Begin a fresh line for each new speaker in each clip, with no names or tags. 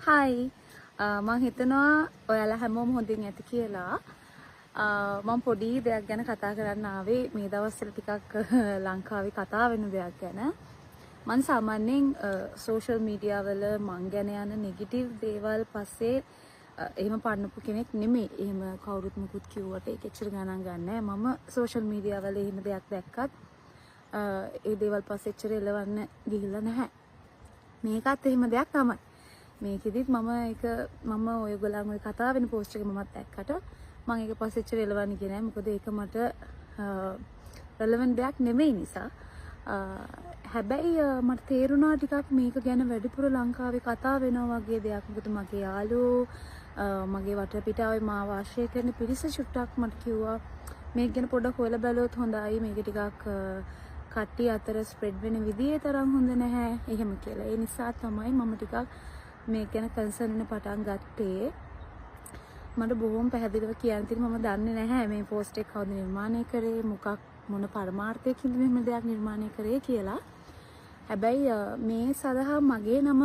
Hi, මං හිතනවා ඔයාලා හැමෝම හොඳින් ඇති කියලා. මං පොඩි දෙයක් ගැන කතා කරන්න ආවේ, මේ දවස්වල ටිකක් ලංකාවේ කතා වෙන දෙයක් ගැන. මං සාමාන්‍යයෙන් සෝෂල් මීඩියා වල මං ගැන යන නෙගටිව් දේවල් පස්සේ එහෙම පන්නපු කෙනෙක් නෙමෙයි. එහෙම කවුරුත් මුකුත් කිව්වට ඒක එච්චර ගණන් ගන්නෑ. මම සෝෂල් මීඩියා වල එහෙම දෙයක් දැක්කත් ඒ දේවල් පස්සේ එච්චර එලවන්න ගිහිල්ලා නැහැ. මේකත් එහෙම දෙයක් තමයි. මේකෙදිත් මම ඒක මම ඔයගොල්ලන් ඔය කතා වෙන පෝස්ට් එක මමත් දැක්කට මම ඒක පස්සේ එච්චර එලවන්න ගියේ නෑ. මොකද ඒක මට රෙලෙවන්ට් දෙයක් නෙමෙයි නිසා. හැබැයි මට තේරුණා ටිකක් මේක ගැන වැඩිපුර ලංකාවේ කතා වෙනවා වගේ දෙයක්. මොකද මගේ යාළුවෝ, මගේ වටපිටාවේ මාව ආශ්‍රය කරන පිරිස චුට්ටක් මට කිව්වා මේක ගැන පොඩ්ඩක් හොයලා බැලුවොත් හොඳයි. මේක ටිකක් කට්ටිය අතර ස්ප්‍රෙඩ් වෙන විදිහේ තරම් හොඳ නැහැ එහෙම කියලා. ඒ නිසා තමයි මම ටිකක් මේක ගැන කන්සර්න් වෙන්න පටන් ගත්තේ. මට බොහොම පැහැදිලිව කියන්න තියෙන, මම දන්නේ නැහැ මේ පෝස්ට් එක කවුද නිර්මාණය කරේ, මොකක් මොන පරමාර්ථයකින්ද මෙහෙම දෙයක් නිර්මාණය කරේ කියලා. හැබැයි මේ සඳහා මගේ නම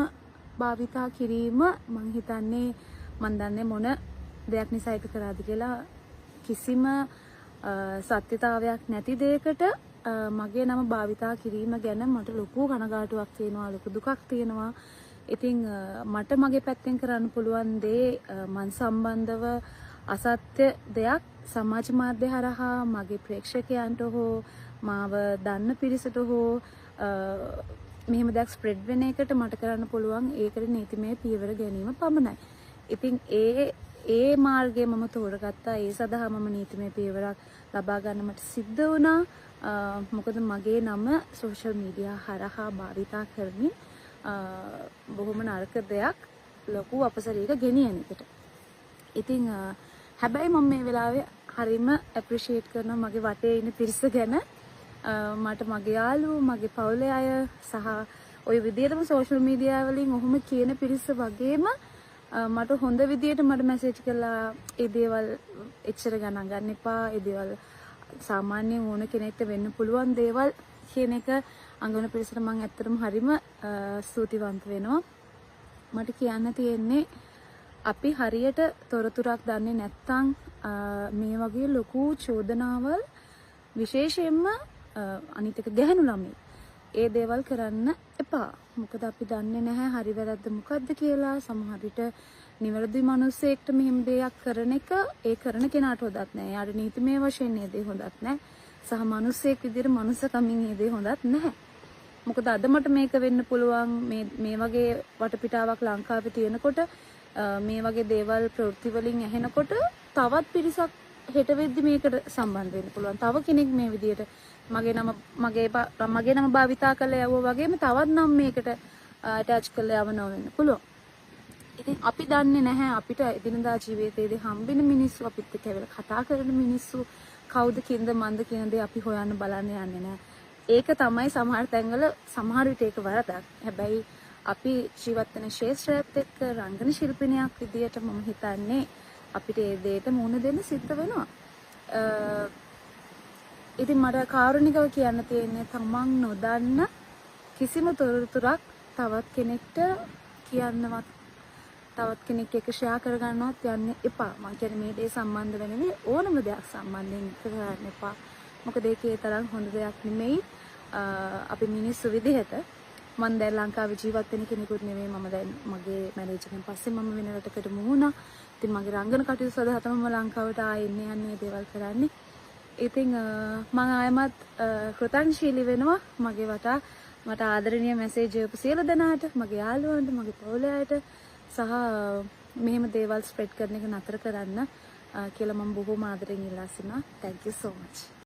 භාවිතා කිරීම මං හිතන්නේ, මං දන්නේ මොන දෙයක් නිසා ඒක කරාද කියලා, කිසිම සත්‍යතාවයක් නැති දෙයකට මගේ නම භාවිතා කිරීම ගැන මට ලොකු කනගාටුවක් තියෙනවා, ලොකු දුකක් තියෙනවා. ඉතින් මට මගේ පැත්තෙන් කරන්න පුළුවන් දේ, මං සම්බන්ධව අසත්‍ය දෙයක් සමාජ මාධ්‍ය හරහා මගේ ප්‍රේක්ෂකයන්ට හෝ මාව දන්න පිරිසට හෝ මෙහෙම දෙයක් ස්ප්‍රෙඩ් වෙන එකට මට කරන්න පුළුවන් ඒකට නීතිමය පියවර ගැනීම පමණයි. ඉතින් ඒ ඒ මාර්ගය මම තෝරගත්තා. ඒ සඳහා මම නීතිමය පියවරක් ලබා ගන්න මට සිද්ධ වුණා. මොකද මගේ නම සෝෂල් මීඩියා හරහා භාවිතා කරමින් බොහොම නරක දෙයක්, ලොකු අපසරියක ගෙනියන එකට. ඉතින් හැබැයි මම මේ වෙලාවේ හරිම ඇප්‍රීෂিয়েට් කරනවා මගේ වටේ ඉන්න පිරිස ගැන. මට මගේ යාළුවෝ, මගේ පවුලේ අය සහ ඔය විදියටම සෝෂල් මීඩියා වලින් ඔහොම කියන පිරිස වගේම මට හොඳ විදියට මට මැසේජ් කළා ඒ දේවල් එච්චර ගණන් ගන්න එපා, ඒ දේවල් සාමාන්‍යයෙන් ඕන කෙනෙක්ට වෙන්න පුළුවන් දේවල් කියන එක අඟවන පිරිසට මං ඇත්තටම හරිම ස්තුතිවන්ත වෙනවා. මට කියන්න තියෙන්නේ, අපි හරියට තොරතුරක් දන්නේ නැත්නම් මේ වගේ ලොකු චෝදනාවල්, විශේෂයෙන්ම අනිත් එක ගැහැණු ළමයි, ඒ දේවල් කරන්න එපා. මොකද අපි දන්නේ නැහැ හරි වැරද්ද මොකද්ද කියලා. සමහර විට නිවැරදි මිනිස්සෙක්ට මෙහෙම දෙයක් කරන එක ඒ කරන කෙනාට හොඳත් නෑ. එයාට නීතිමය වශයෙන් ඒ දේ හොඳත් නෑ. සහ මිනිස්සෙක් විදිහට මනුස්සකමින් ඒ දේ හොඳත් නැහැ. මොකද අද මට මේක වෙන්න පුළුවන්, මේ මේ වගේ වටපිටාවක් ලංකාවේ තියෙනකොට, මේ වගේ දේවල් ප්‍රවෘත්ති වලින් ඇහෙනකොට තවත් පිරිසක් හෙට වෙද්දි මේකට සම්බන්ධ වෙන්න පුළුවන්. තව කෙනෙක් මේ විදියට මගේ නම මගේ මගේ නම භාවිතා කරලා යවුවා වගේම තවත් නම් මේකට ඇටච් කරලා යවනවා වෙන්න පුළුවන්. ඉතින් අපි දන්නේ නැහැ අපිට එදිනදා ජීවිතයේදී හම්බෙන මිනිස්සු, අපිත් එක්ක ඇවිල්ලා කතා කරන මිනිස්සු කවුද කින්ද මන්ද කියන දේ අපි හොයන්න බලන්න යන්නේ නැහැ. ඒක තමයි සමහර තැන්වල සමහර විට ඒක වරදක්. හැබැයි අපි ජීවත් වෙන ක්ෂේත්‍රයත් එක්ක රංගන ශිල්පිනියක් විදියට මම හිතන්නේ අපිට ඒ දෙයට මුහුණ දෙන්න සිද්ධ වෙනවා. ඉතින් මට කාරුණිකව කියන්න තියෙන්නේ, තමන් නොදන්න කිසිම තොරතුරක් තවත් කෙනෙක්ට කියන්නවත් තවත් කෙනෙක් එක්ක ෂෙයා කරගන්නවත් යන්න එපා. මං කියන්නේ මේ දේ සම්බන්ධ වෙන්නේ ඕනම දෙයක් සම්බන්ධයෙන් කරන්න එපා. මොකද ඒකේ තරම් හොඳ දෙයක් නෙමෙයි අපි මිනිස්සු විදිහට. මං දැන් ලංකාවේ ජීවත් වෙන කෙනෙකුත් නෙමෙයි. මම දැන් මගේ මැරේජ් එකෙන් පස්සේ මම වෙන රටකට මූව් වුණා. ඉතින් මගේ රංගන කටයුතු සඳහා තමයි මම ලංකාවට ආයෙ එන්නේ යන්නේ මේ දේවල් කරන්නේ. ඉතින් මං ආයෙමත් කෘතඥශීලී වෙනවා මගේ වටා මට ආදරණීය මැසේජ් එවපු සියලු දෙනාට, මගේ යාළුවන්ට, මගේ පවුලේ අයට සහ මෙහෙම දේවල් ස්ප්‍රෙඩ් කරන එක නතර කරන්න කියලා මම බොහොම ආදරෙන් ඉල්ලා සිටිනවා. Thank you so much.